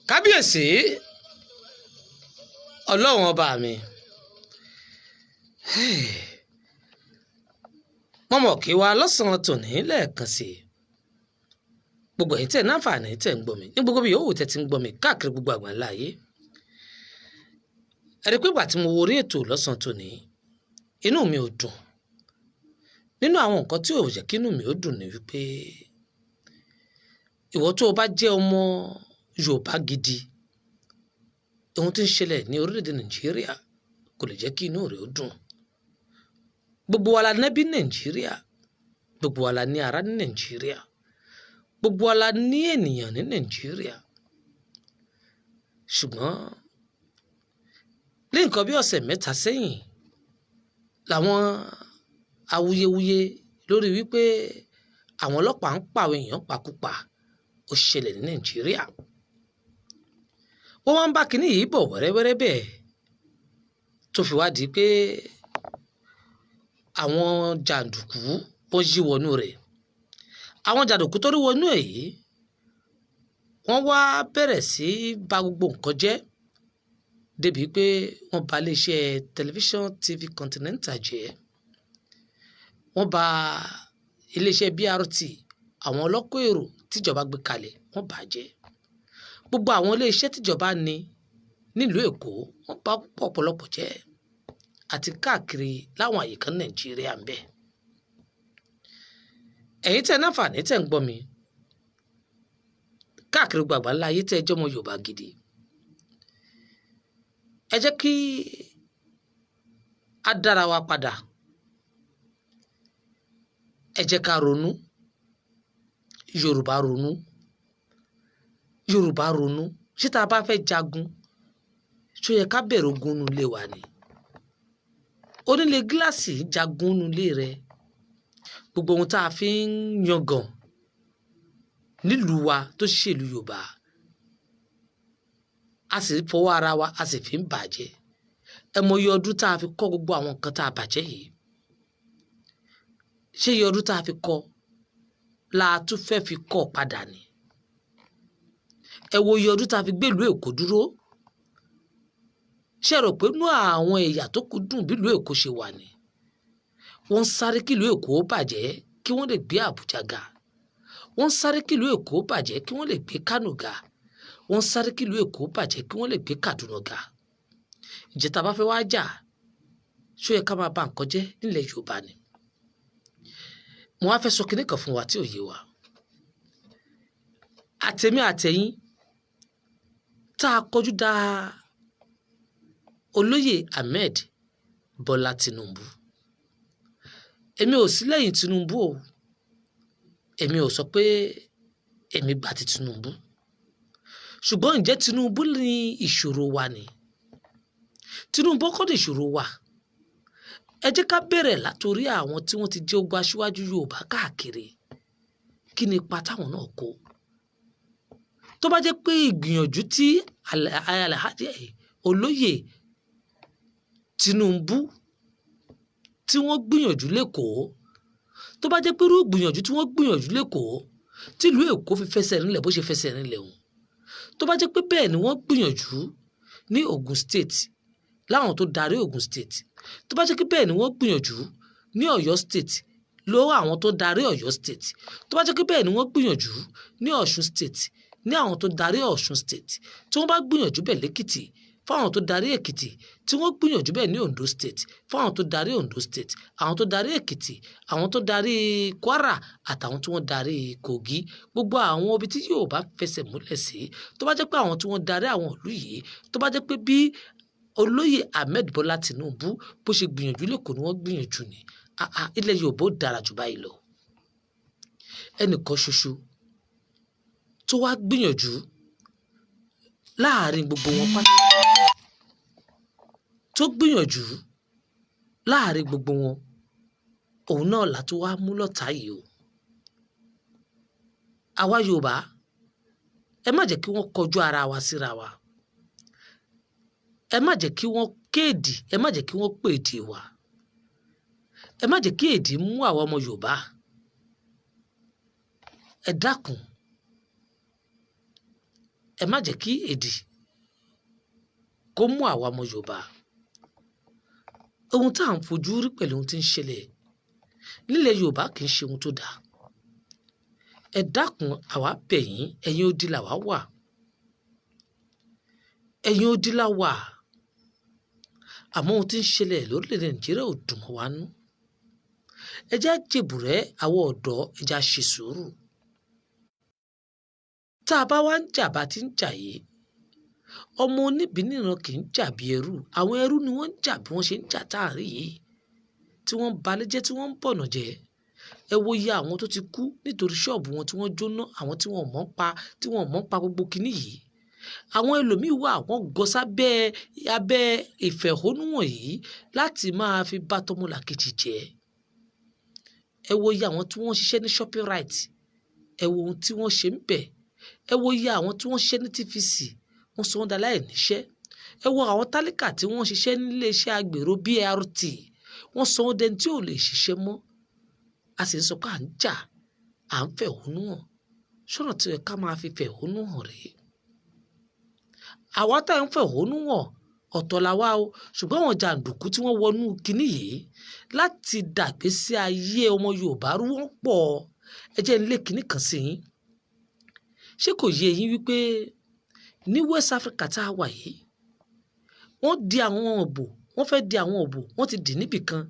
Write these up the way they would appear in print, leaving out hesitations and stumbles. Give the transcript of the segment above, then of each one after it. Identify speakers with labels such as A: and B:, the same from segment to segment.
A: Kábíyèsí Ọlọ́run ọba mi, mo mọ̀ kí wa lọ́sàn-án tòní lẹ́ẹ̀kan sí i. Gbogbo ẹ̀yin tẹ̀ náfààní tẹ̀ ń gbọ́ mi ní gbogbo bí yòówù tẹ̀ ti ń gbọ́ mi káàkiri gbogbo àgbáńlá ayé, ẹ rí pé ìgbà tí mo wo orí ètò lọ́sàn-án tòní, inú mi ò dùn. Nínú àwọn nǹkan tí ò jẹ́ kí inú mi ó dùn ni wípé ìwọ tó o bá jẹ́ ọmọ Yorùbá gidi, ohun tí ń ṣẹlẹ̀ ní orílẹ̀-èdè Nàìjíríà kò lè jẹ́ kí inú rẹ ó dùn. Gbogbo wa la nẹ́bí Nàìjíríà, gbogbo wa la ní ará ní Nàìjíríà, gbogbo wa la ní ènìyàn ní Nàìjíríà. Ṣùgbọ́n ní nǹkan bí ọ̀sẹ̀ 3 sẹ́yìn làwọn awuyewuye lórí wípé àwọn ọlọ́pàá ń pa àwọn èèyàn pakúpa ó ṣẹlẹ̀ ní Nàìjíríà. Wọ́n wá ń bá kinní yìí bọ̀ wẹ́rẹ́wẹ́rẹ́ bẹ́ẹ̀ tó fi wá di pé àwọn jàǹdùkú wọ́n yí wọnú rẹ̀. Àwọn jàǹdùkú tó rí wọnú ẹ̀ yìí, wọ́n wá bẹ̀rẹ̀ sí í ba gbogbo nǹkan jẹ́ débi pé wọ́n ba iléeṣẹ́ tẹlifíṣàn TV Continental jẹ́, wọ́n ba iléeṣẹ́ BRT, àwọn ọlọ́kọ̀ èrò tíjọba gbé kalẹ̀, wọ́n bà á jẹ́. Gbogbo àwọn iléeṣẹ́ tíjọba ní nílùú Èkó, wọ́n bà ọ̀pọ̀lọpọ̀ jẹ́ àti káàkiri láwọn àyíká Nàìjíríà ń bẹ. Ẹ̀yin tẹ́ náfààní tẹ́ ń gbọ́ mi káàkiri gbogbo àgbáńlá ayé tẹ́ ẹ jẹ́ ọmọ Yorùbá gidi, ẹ jẹ́ kí a dára wa padà, ẹ jẹ́ ká ronú. Yorùbá ronú, Yorùbá ronú. Ṣé tá a bá fẹ́ jagun, ṣó yẹ ká bẹ̀rẹ̀ ogun nínú ilé wa ni? Onílé gíláàsì jagun nínú ilé rẹ̀. Gbogbo ohun tá a fi ń yangàn nílùú wa tó ṣèlú Yorùbá, a sì fọwọ́ ara wa, a sì fi ń bàjẹ́. Ẹ mọ iye ọdún tá a fi kọ́ gbogbo àwọn nǹkan tá a bàjẹ́ yìí? Ṣé iye ọdún tá a fi kọ́ la tún fẹ́ fi kọ́ padà ni? Ẹ wo iye ọdún tá a fi gbé ìlú Èkó dúró. Ṣé ẹ rò pé inú àwọn ẹ̀yà tó kù dùn bí ìlú Èkó ṣe wà ni? Wọ́n ń sáré kí ìlú Èkó bàjẹ́ kí wọ́n lè gbé Àbújá ga. Wọ́n ń sáré kí ìlú Èkó bàjẹ́ kí wọ́n lè gbé Kánò ga. Wọ́n ń sáré kí ìlú Èkó bàjẹ́ kí wọ́n lè gbé Kàdúná ga. Ǹjẹ́ tá a bá fẹ́ wá jà, ṣó yẹ ká máa ba nǹkan jẹ́ nílẹ̀ Yorùbá ni? Mo wá fẹ́ sọ kinní kan fún wa tí ò yé wa. Àtẹ̀mí àtẹ̀yìn tá a kọjú da olóyè Ahmed Bọ́lá Tinubu. Èmi ò sí lẹ́yìn Tinubu o. Èmi ò sọ pé èmi gba ti Tinubu. Ṣùgbọ́n ǹjẹ́ Tinubu ní ìṣòro wa ni? Tinubu kọ́ ní ìṣòro wa. Ẹ jẹ́ ká bẹ̀rẹ̀ látorí àwọn tí wọ́n ti jẹ́ ogun aṣíwájú Yorùbá káàkiri. Kí ni ipa táwọn náà kó? Tó bá jẹ́ pé ìgbìyànjú tí Alhaji olóyè Tinubu tí wọ́n gbìyànjú l'Ékòó, tó bá jẹ́ pé irú ìgbìyànjú tí wọ́n gbìyànjú l'Ékòó tí ìlú Èkó fi fẹsẹ̀ rinlẹ̀ bó ṣe fẹsẹ̀ rinlẹ̀ òun, tó bá jẹ́ pé bẹ́ẹ̀ ni wọ́n gbìyànjú ní Ogun State láwọn tó darí Ogun State, tó bá jẹ́ pé bẹ́ẹ̀ ni wọ́n gbìyànjú ní Ọ̀yọ́ State lọ́wọ́ àwọn tó darí Ọ̀yọ́ State, tó bá jẹ́ pé bẹ́ẹ̀ ni wọ́n gbìyànjú ní Ọ̀ṣun State ní àwọn tó darí Ọ̀ṣun State, tí wọ́n bá gbìyànjú bẹ́ẹ̀ lẹ́kìtì fáwọn tó darí Èkìtì, tí wọ́n gbìyànjú bẹ́ẹ̀ ní Ondo State fáwọn tó darí Ondo State, àwọn tó darí Èkìtì, àwọn tó darí Kwara àtàwọn tí wọ́n darí Kogi, gbogbo àwọn ibi tí Yorùbá fẹsẹ̀ múlẹ̀ sí, tó bá jẹ́ pé àwọn tí wọ́n darí àwọn ìlú yìí, tó bá jẹ́ pé bí olóyè Ahmed Bọ́lá Tinubu bó ṣe gbìyànjú l'Ékòó ni wọ́n gbìyànjú ni, ilẹ̀ Yorùbá ó dára jù báyìí lọ. Ẹnìkan ṣoṣo tó wá gbìyànjú láàrin gbogbo wọn pátá, tó gbìyànjú láàrin gbogbo wọn, òun náà là tó wá mú lọ́tà yìí o. Àwa Yorùbá, ẹ má jẹ́ kí wọ́n kọjú ara wa síra wa. Ẹ má jẹ́ kí wọ́n kéèdì, ẹ má jẹ́ kí wọ́n pèdè wa. Ẹ má jẹ́ kí èdè mú àwa ọmọ Yorùbá. Ẹ dákun, Ẹ má jẹ́ kí èdì kó mú àwa ọmọ Yorùbá. Ohun tá à ń fojú rí pẹ̀lú ohun tí ń ṣẹlẹ̀ nílẹ̀ Yorùbá kì í ṣe ohun tó dáa. Ẹ dákun, àwa bẹ̀ yín. Ẹ̀yin odi làwa wà, ẹ̀yin odi la wà, àmọ́ ohun tí ń ṣẹlẹ̀ lórílẹ̀‐èdè Nàìjíríà ò dùn mọ́ wa nú. Ẹ jẹ́ á jèbùrẹ́ àwọn ọ̀dọ́, ẹ jẹ́ á ṣe sùúrù. Tá a bá wá ń jà bá ti ń jà yìí, ọmọ oníbìíníran kì í jà bí ẹrú. Àwọn ẹrú ni wọ́n ń jà bí wọ́n ṣe ń jà táàrí yìí, tí wọ́n ń balẹ̀ jẹ́, tí wọ́n ń bọ̀nà jẹ́. Ẹ wo iye àwọn tó ti kú nítorí ṣọ́ọ̀bù wọn tí wọ́n jóná, àwọn tí wọ́n mọ̀ ń pa, tí wọ́n mọ̀ ń pa gbogbo kinní yìí. Àwọn ẹlòmíín wà, wọ́n gọ sábẹ́ abẹ́ ìfẹ̀hónúhàn yìí láti máa fi bá tọmọlàkejì jẹ́. Ẹ wo iye àwọn tí wọ́n ń ṣiṣẹ́ ní Shoprite, ẹ wo ohun tí wọ́n ṣe ń bẹ̀. Ẹ wo iye àwọn tí wọ́n ń ṣiṣẹ́ ní TVC, wọ́n sọ wọ́n di aláìníṣẹ́. Ẹ wo àwọn tálíkà tí wọ́n ń ṣiṣẹ́ nílé iṣẹ́ agbèrò BRT, wọ́n sọ wọ́n dẹni tí ò lè ṣiṣẹ́ mọ́. A sì ń sọ pé à ń jà, à ń fẹ̀hónú hàn. Ṣọ́nà tí ó yẹ ká máa fi fẹ̀hónú hàn rèé? Àwa tá à ń fẹ̀hónú hàn, ọ̀tọ̀ làwa o, ṣùgbọ́n àwọn jàǹdùkú tí wọ́n wọnú kinní yìí láti dàgbésí ayé ọmọ Yorùbá rú, wọ́n pọ̀. Ẹ jẹ́ n lé kinní kan sí yín. Ṣé kò yé yín wípé ní West Africa tá a wà yìí, wọ́n di àwọn òbò, wọ́n fẹ́ di àwọn òbò, wọ́n ti dì níbì kan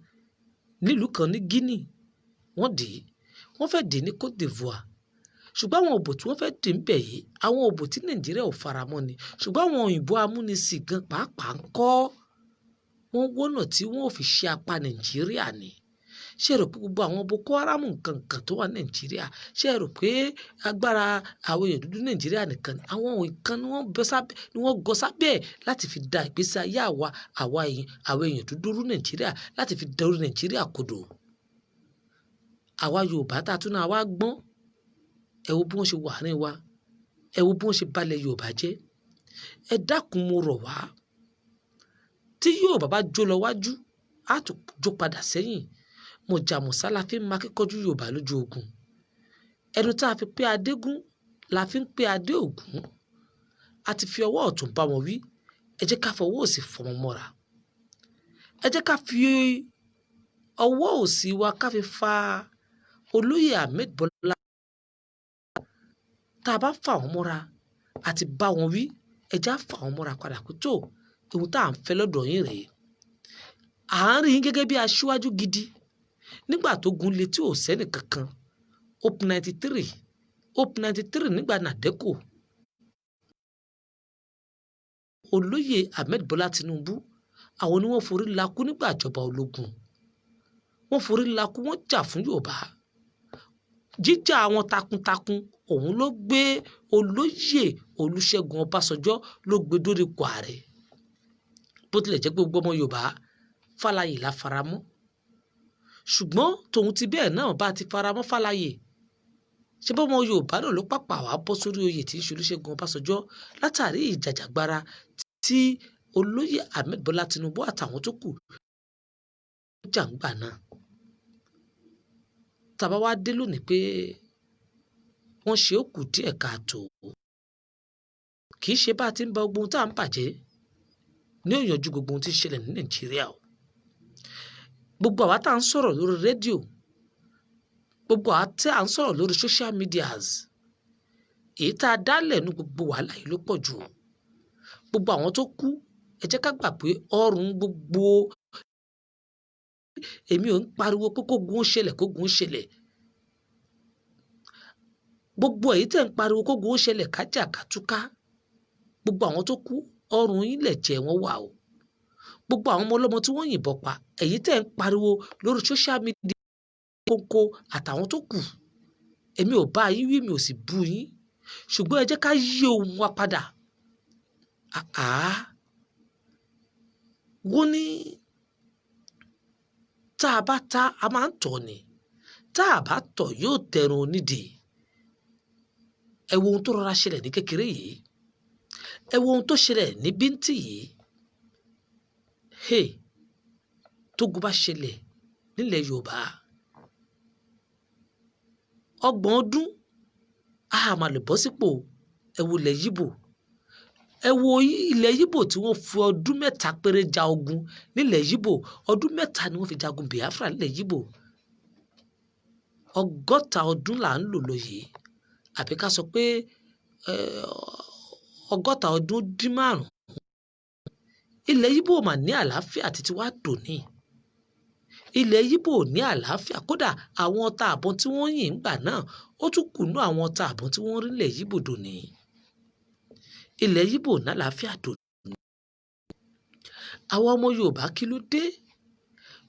A: nílùú kan ní Guinea, wọ́n dì í, wọ́n fẹ́ dì ní Cote d'Ivoire. Ṣùgbọ́n àwọn òbò tí wọ́n fẹ́ dì ń bẹ̀ yìí, àwọn òbò tí Nàìjíríà ò faramọ́ ni. Ṣùgbọ́n àwọn òyìnbó amúnisìn gan pàápàá ń kọ́ wọ́n wọ́nà tí wọ́n ò fi ṣe apá Nàìjíríà ni. Ṣé ẹ rò pé gbogbo àwọn Boko Haram nǹkan kan tó wà ní Nàìjíríà, ṣé ẹ rò pé agbára àwọn èèyàn dúdú Nàìjíríà nìkan ni? Àwọn nǹkan ni wọ́n bẹ́ sábẹ́, ni wọ́n gọ sábẹ́ ẹ̀ láti fi da ìgbésí ayé àwa èèyàn, àwọn èèyàn dúdú rú Nàìjíríà, láti fi da orí Nàìjíríà kodò. Àwa Yorùbá tá a tún náà wá gbọ́n, ẹ wo bí wọ́n ṣe wà ní wa, ẹ wo bí wọ́n ṣe balẹ̀ Yorùbá jẹ́. Ẹ dákun, mo rọ̀ wá. Tí Yorùbá bá jó lọ wájú, á tún jó padà sẹ́yìn. Mọ̀jàmọ̀sá la fi ń máa kíkọ́jú Yorùbá lójú ogun. Ẹnu tá a fi pé Adégún la fi ń pé Adé Ògún. A ti fi ọwọ́ ọ̀tún bá wọn wí, ẹ jẹ́ ká fọwọ́ òsì fọmọ mọ́ra. Ẹ jẹ́ ká fi ọwọ́ òsì wa ká fi fa Olóyè Ahmed Bọ́lá. Tá a bá fà wọ́n mọ́ra àti bá wọn wí, ẹ jẹ́ á fà wọ́n mọ́ra padà pé tó ohun tá à ń fẹ́ lọ́dọ̀ yín rèé. À ń rí yín gẹ́gẹ́ bí aṣíwájú gidi nígbà tó gun létí ò sẹ́nì kankan. Hope 93, Hope 93, nígbà NADECO, Olóyè Ahmed Bọ́lá Tinubu, àwọn ni wọ́n forí lakú nígbà ìjọba ológun. Wọ́n forí lakú, wọ́n jà fún Yorùbá. Jíjà àwọn takuntakun, òun ló gbé Olóyè Olúṣẹ́gun Ọbásanjọ́, ló gbé dórí ipò ààrẹ. Bó tilẹ̀ jẹ́ pé gbogbo ọmọ Yorùbá, Fálayè la faramọ́, ṣùgbọ́n tòun ti bẹ́ẹ̀ náà, bá ti faramọ́ Fálayè, ṣé bọ́mọ Yorùbá náà ló pàpà wá bọ́ sórí oyè tí ń ṣe Olúṣẹ́gun Ọbásanjọ́, látàrí ìjàjàgbara tí Olóyè Ahmed Bọ́lá Tinubu àtàwọn tó kù jà ń gbà náà. Tá a bá wá dé lónìí pé wọ́n ṣe ó kù díẹ̀ káàtó, kì í ṣe bá a ti ń ba gbogbo ohun tá à ń bàjẹ́ ní ó yanjú gbogbo ohun tí ń ṣẹlẹ̀ ní Nàìjíríà o. Gbogbo àwa tá à ń sọ̀rọ̀ lórí rédíò, gbogbo àwa tí à ń sọ̀rọ̀ lórí social medias, èyí tá a dálẹ̀ ní gbogbo wàhálà yìí ló pọ̀ jù. Gbogbo àwọn tó kú, ẹ jẹ́ ká gbà pé ọrùn gbogbo. Èmi ò ń pariwo pé kógun ó ṣẹlẹ̀, kógun ó ṣẹlẹ̀. Gbogbo èyí tẹ̀ ń pariwo kógun ó ṣẹlẹ̀, kájà kátúká, gbogbo àwọn tó kú, ọrùn yín lẹ̀ jẹ́ wọ́n wà o. Gbogbo àwọn ọmọ ọlọ́mọ tí wọ́n yìnbọn pa, èyí tẹ̀ ń pariwo lórí social media kóńkó àtàwọn tó kù, èmi ò bá yín wí, mi ò sì bú yín, ṣùgbọ́n ẹ jẹ́ ká yí ohun wa padà. Àá wọ́n ní tá a bá ta, a máa ń tọ̀ ni, tá a bá tọ̀, yóò tẹrun onídìí. Ẹ wo ohun tó rọra ṣẹlẹ̀ ní kékeré yìí, ẹ wo ohun tó ṣẹlẹ̀ ní bíntì yìí. Hey, tógun bá ṣẹlẹ̀ nílẹ̀ Yorùbá, 30 ọdún a máa lè bọ́ sípò. Ẹ wo ilẹ̀ Yíbò. Ẹ wo ilẹ̀ Yíbò tí wọ́n fi ọdún 3 péré ja ogun nílẹ̀ Yíbò. Ọdún 3 ni wọ́n fi jagun Biafra nílẹ̀ Yíbò. 60 ọdún là ń lò lọ yìí, àbí ká sọ pé 65. Ilẹ̀ Yíbò mà ní àlàáfíà títí wá dòní. Ilẹ̀ Yíbò ní àlàáfíà, kódà àwọn ọta àbọ̀n tí wọ́n yìn ńgbà náà ó tún kùnú àwọn ọta àbọ̀n tí wọ́n rí nílẹ̀ Yíbò dòní. Ilẹ̀ Yíbò ní àlàáfíà dòní. Àwa ọmọ Yorùbá, kí ló dé?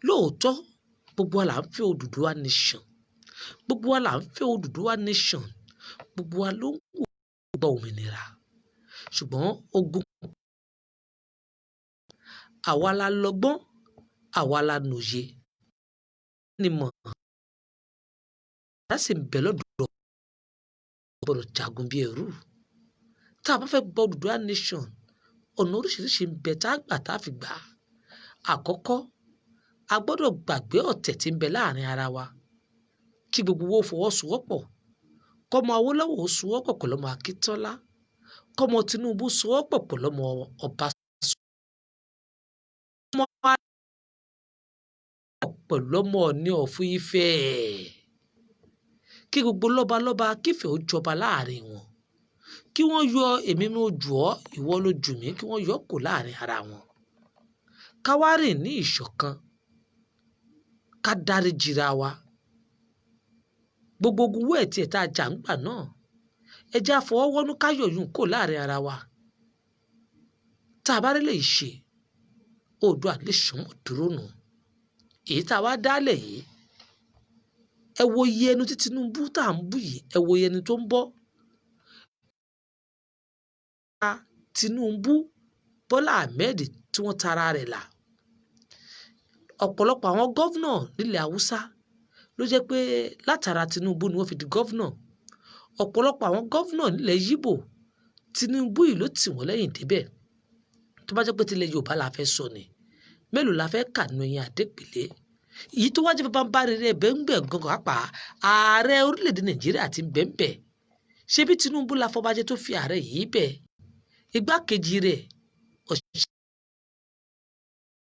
A: Lóòótọ́, gbogbo wa là ń fẹ́ Odùduwà nation. Gbogbo wa là ń fẹ́ Odùduwà nation. Gbogbo wa ló ń wù gba òmìnira. Ṣùgbọ́n ogun, àwa la lọ́gbọ́n, àwa la nòye. Ní mọ̀, a sì ń bẹ lọ́dọ̀ gbọ́dọ̀ jagun bí ẹrú. Tá a bá fẹ́ gba Odùduwà nation, ọ̀nà oríṣiríṣi ń bẹ tá a gbà tá a fi gbà á. Àkọ́kọ́, a gbọ́dọ̀ gbàgbé ọ̀tẹ̀ tí ń bẹ láàrin ara wa, kí gbogbo wa ó fọwọ́sowọ́pọ̀. Kọ́mọ Awólọ́wọ̀ ó sowọ́pọ̀ pẹ̀lú ọmọ Akíntọ́lá, kọ́mọ Tinubu sowọ́pọ̀ pẹ̀lú ọmọ Ọbásanjọ́, ọmọ pẹ̀lú ọmọ Ọọ̀ni of Ifẹ̀, kí gbogbo lọ́balọ́ba kífẹ̀ ó jọba láàrin wọn, kí wọ́n yọ èmi mo jù ọ́, ìwọ ló jù mí, kí wọ́n yọ kó láàrin ara wọn. Ká wá rìn ní ìṣọ̀kan, ká dáríjìra wa. Gbogbo ogun wẹ́ẹ̀ tiẹ̀ tá a jà ń gbà náà, ẹ jẹ́ á fọwọ́ wọ́nú, ká yọ̀yún kó láàrin ara wa. Tá a bá rí lè ṣe, Oòduà nation mọ̀ dúró nù. Èyí tá a wá dálẹ̀ yìí, ẹ wo iye ẹnu tí Tinubu tá à ń bú yìí, ẹ wo iye ẹni tó ń bọ́. Tinubu, Bọ́lá Ahmed tí wọ́n tara rẹ̀ là. Ọ̀pọ̀lọpọ̀ àwọn governor nílẹ̀ Haúsá ló jẹ́ pé látara Tinubu ni wọ́n fi di governor. Ọ̀pọ̀lọpọ̀ àwọn governor nílẹ̀ Yíbò, Tinubu yìí ló tì wọ́n lẹ́yìn débẹ̀. Tó bá jẹ́ pé tilẹ̀ Yorùbá la fẹ́ sọ ni, mélòó la fẹ́ kà nínú eyín Adépèlé? Èyí tó wá jẹ́ bábánbárí rẹ̀ bẹ́ẹ̀ ń bẹ̀ gangan pàápàá, ààrẹ orílẹ̀-èdè Nàìjíríà ti ń bẹ̀ ń bẹ̀. Ṣé bí Tinubu la fọbajẹ tó fi ààrẹ yìí bẹ̀? Igbákejì rẹ̀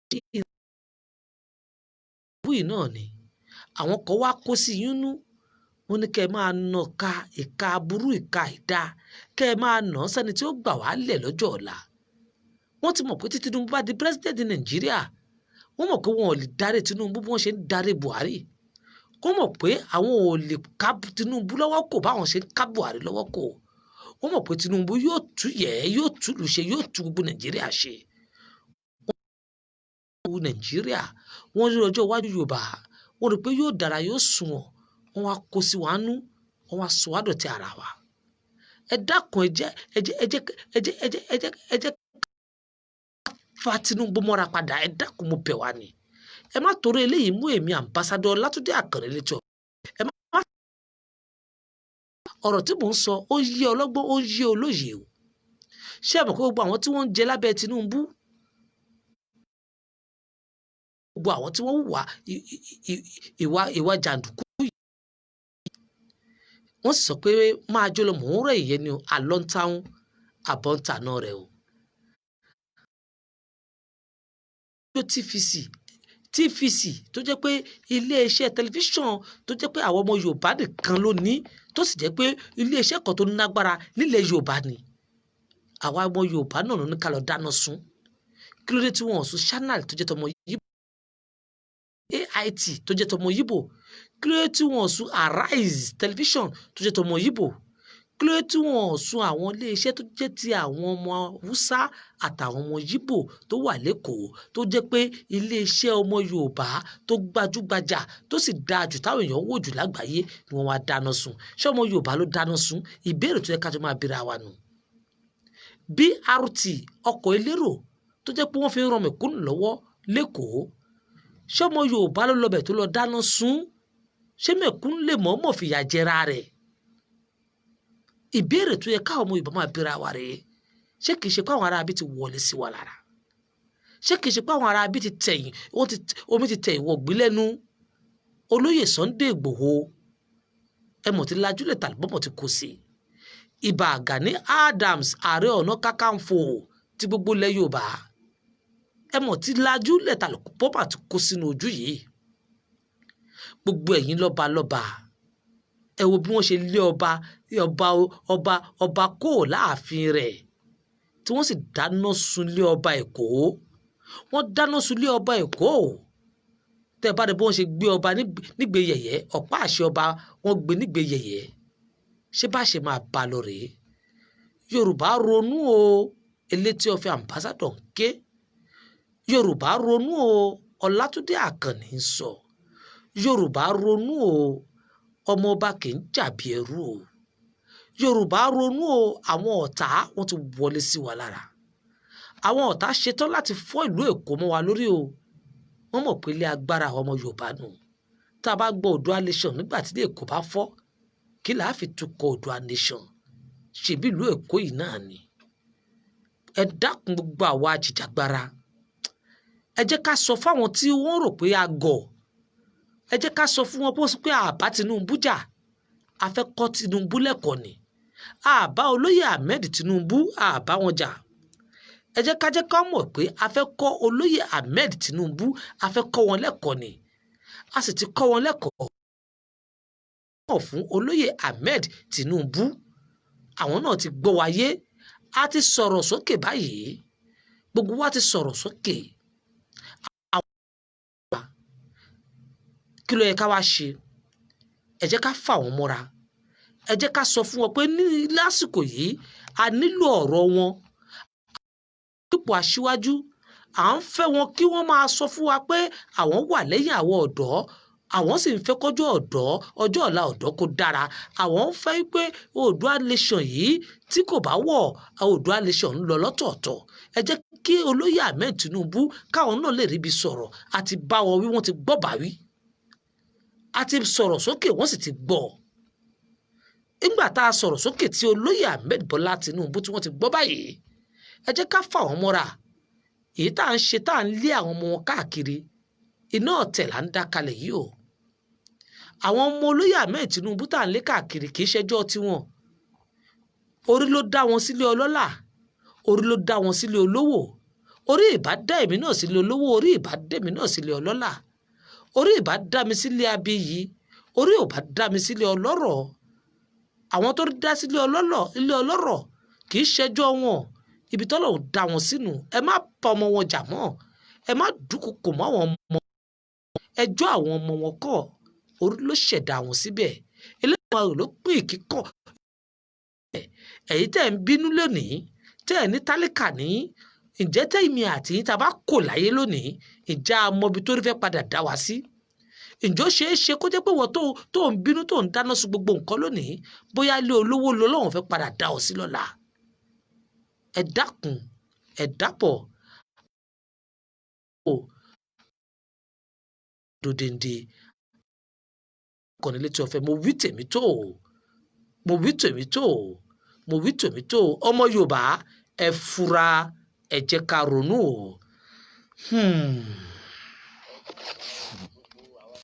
A: Tinubu yìí náà ni. Àwọn kan wá kó sí yín nú. Wọ́n ní kí ẹ máa nà ká ìka aburú, ìka àìda, kí ẹ máa nà sẹ́ni tí ó gbà wá lẹ̀ lọ́jọ́ ọ̀la. Wọ́n ti mọ̀ pé tí Tinubu bá di president Nàìjíríà, wọ́n mọ̀ pé wọn ò lè darí Tinubu bí wọ́n ṣe ń darí Buhari. Wọ́n mọ̀ pé àwọn ò lè ká Tinubu lọ́wọ́ kò báwọn ṣe ń ká Buhari lọ́wọ́ kò. Wọ́n mọ̀ pé Tinubu yóò tú yẹ̀, yóò túlù ṣe, yóò tú gbogbo Nàìjíríà ṣe. Wọ́n Nàìjíríà, wọ́n rí ọjọ́ iwájú Yorùbá, wọ́n rí pé yóò dára, yóò sunwọ̀n. Wọ́n wá kó sí wa nú, wọ́n wá sọ wá dọ̀tí ara wa. Ẹ dákun, ẹ jẹ́ ẹ jẹ́ ẹ jẹ́ ẹ jẹ́ ẹ jẹ́ ẹ jẹ́ ẹ jẹ́ fa Tinubu mọ́ra padà. Ẹ dákun, mo bẹ̀ wá ni. Ẹ má torí eléyìí mú èmi Ambassador Látúndé Àkànní létí ọ. Ẹ má ọ̀rọ̀ tí mò ń sọ, ó yé ọlọ́gbọ́n, ó yé olóye o. Ṣé ẹ mọ̀ pé gbogbo àwọn tí wọ́n ń jẹ lábẹ́ Tinubu, gbogbo àwọn tí wọ́n hùwà ìwà jàǹdùkú yìí, wọ́n sì sọ pé máa jó lọ, mò ń rẹ̀ ìyẹn ni o, àlọ́ ń táwọn àbọ̀ ń tàná rẹ̀ o. TVC tó jẹ́ pé iléeṣẹ́ tẹlifíṣàn tó jẹ́ pé àwọn ọmọ Yorùbá nìkan ló ní, tó sì jẹ́ pé iléeṣẹ́ kan tó nágbára nílẹ̀ Yorùbá ni. Àwa ọmọ Yorùbá náà ló ní ká lọ dáná sun. Kí ló dé tí wọ́n ò sun Channel tó jẹ́ tọmọ Yíbò, AIT tó jẹ́ tọmọ Yíbò? Kí ló dé tí wọ́n ò sun Arise television tó jẹ́ tọmọ Yíbò? Kí ló dé tí wọ́n ò sun àwọn iléeṣẹ́ tó jẹ́ ti àwọn ọmọ Haúsá àtàwọn ọmọ Yíbò tó wà l'Ékòó, tó jẹ́ pé iléeṣẹ́ ọmọ Yorùbá tó gbajúgbajà tó sì dáa jù táwọn èèyàn wò jù lágbàáyé ni wọ́n wá dáná sun? Ṣé ọmọ Yorùbá ló dáná sun? Ìbéèrè tó yẹ ká jọ máa bíra wa nù. BRT, ọkọ̀ elérò tó jẹ́ pé wọ́n fi ń ran mẹ̀kúnnù lọ́wọ́ l'Ékòó, ṣé ọmọ Yorùbá ló lọ bẹ̀ tó lọ dáná sun? Ṣé mẹ̀kúnnù lè mọ̀ọ́mọ̀ fìyà jẹra rẹ̀? Ìbéèrè tó yẹ káwọn ọmọ Yorùbá máa bíra wa rèé. Ṣé kìí ṣe pé àwọn ará abí ti wọlé sí wa lára? Ṣé kìí ṣe pé àwọn ará abí ti tẹ̀yìn, omi ti tẹ̀yìn wọ̀gbìn lẹ́nu? Olóyè Sunday Igboho, ẹ mọ̀ ti lajúlẹ̀ tàlùbọ́mọ̀ ti kó sí. Ìbà Gani Adams, Ààrẹ Ọ̀nà Kakanfò tí gbogbo ilẹ̀ Yorùbá, ẹ mọ̀ tí lajú lẹ́tà pọ́pà ti kó sínú ojú yìí. Gbogbo ẹ̀yin lọ́ba lọ́ba, ẹ wo bí wọ́n ṣe lé ọba ọba ọba ọba kó láàfin rẹ̀, tí wọ́n sì dáná sunlé ọba Èkó. Wọ́n dáná sunlé ọba Èkó. Tẹ́ ẹ bá dé bí wọ́n ṣe gbé ọba nígbè yẹ̀yẹ́, ọ̀pá àṣẹ ọba wọ́n gbé nígbè yẹ̀yẹ́. Ṣé bá ṣe máa bá lọ rèé? Yorùbá ronú o. Elétí ọ̀fẹ́ ambassador ń ké, Yorùbá ronú o. Ọlátúndé Àkànní ń sọ, Yorùbá ronú o. Ọmọọba kì í jàbí ẹrú o. Yorùbá ronú o. Àwọn ọ̀tá wọn ti wọlé sí wa lára. Àwọn ọ̀tá ṣetán láti fọ́ ìlú Èkó mọ́ wa lórí o. Wọ́n mọ̀ pé ilé agbára àwọn ọmọ Yorùbá nù. Tá a bá gbọ́ Oòduà Nation, nígbà tí ilé Èkó bá fọ́, kí làá fi tukọ̀ Oòduà Nation? Ṣèbí ìlú Èkó yìí náà ni. Ẹ dákun, gbogbo àwa àjìjàgbara, ẹ jẹ́ ká sọ fáwọn tí wọ́n rò pé a gọ̀. Ẹ jẹ́ ká sọ fún wọn pé àbá Tinubu jà, a fẹ́ kọ́ Tinubu lẹ́kọ̀ọ́ ni. Àbá olóyè Ahmed Tinubu, àbá wọn jà. Ẹ jẹ́ ká mọ̀ pé a fẹ́ kọ́ olóyè Ahmed Tinubu, a fẹ́ kọ́ wọn lẹ́kọ̀ọ́ ni. A sì ti kọ́ wọn lẹ́kọ̀ọ́ fún olóyè Ahmed Tinubu. Àwọn náà ti gbọ́ wáyé. A ti sọ̀rọ̀ sókè báyìí, gbogbo wa ti sọ̀rọ̀ sókè. Àwọn kí ló yẹ ká wá ṣe? Ẹ jẹ́ ká fà wọ́n mọ́ra. Ẹ jẹ́ ká sọ fún wọn pé ní lásìkò yìí, a nílò ọ̀rọ̀ wọn. Ipò aṣíwájú, à ń fẹ́ wọn kí wọ́n máa sọ fún wa pé àwọn wà lẹ́yìn àwọn ọ̀dọ́, àwọn sì ń fẹ́ kọjọ́ ọ̀dọ́, ọjọ́ ọ̀la ọ̀dọ́ kó dára. Àwọn ń fẹ́ pé Oòduà Nation yìí, tí kò bá wọ̀, Oòduà Nation ń lọ lọ́tọ̀ọ̀tọ̀. Ẹ jẹ́ kí olóyè Ahmed Tinubu káwọn náà lè ríbi sọ̀rọ̀. Àti bá wọn wí, wọ́n ti gbọ́ bá wí. A ti sọ̀rọ̀ sókè, wọ́n sì ti gbọ́. Nígbà tá a sọ̀rọ̀ sókè tí olóyè Ahmed Bọ́lá Tinubu tí wọ́n ti gbọ́ báyìí, ẹ jẹ́ ká fà wọ́n mọ́ra. Èyí tá à ń ṣe, tá à ń lé àwọn ọmọ wọn káàkiri, iná ọ̀tẹ̀ là ń dá kalẹ̀ yìí o. Àwọn ọmọ olóyè Ahmed Tinubu tá à ń lé káàkiri, kì í ṣẹjọ́ tiwọn. Orí ló dá wọn sílé ọlọ́lá, orí ló dá wọn sílé olówó. Orí ìbá dá èmi náà sílé olówó, orí ìbá dá èmi náà sílé ọlọ́lá, orí ìbá dá mi sílé abiyì, orí ò bá dá mi sílé ọlọ́rọ̀. Àwọn tó dá sílé ọlọ́rọ̀, ilé ọlọ́rọ̀, kì í ṣẹjọ́ wọn. Ibi tọ́lọ́run dá wọn sínú. Ẹ má bá ọmọ wọn jà mọ́, ẹ má dúnkokò mọ́ àwọn ọmọ. Ẹjọ́ àwọn ọmọ wọn kọ́, orí ló ṣẹ̀dá wọn síbẹ̀. Eléyìí ló pín ìkíkọ̀. Ẹ̀yin tẹ́ ń bínú lónìí, tẹ́ ẹ̀ ní tálíkà ní, ǹjẹ́ tẹ́mi àti yín tá a bá kò láyé lónìí, ǹjẹ́ a mọ ibi tó rí fẹ́ padà dá wa sí? Ǹjọ́ ṣeé ṣe kó jẹ́ pé wọ́n tó ń bínú, tó ń dáná sun gbogbo nǹkan lónìí, bóyá ilé olówó lọ́lọ́run fẹ́ padà dá ọ sí lọ́la? Ẹ dákun, ẹ dápọ̀ o. Dòdìndì kọ́ni létí ọ̀fẹ́. Mo wí tèmi tó o, mo wí tèmi tó o, mo wí tèmi tó o. Ọmọ Yorùbá, ẹ fura, ẹ jẹ́ ká ronú o.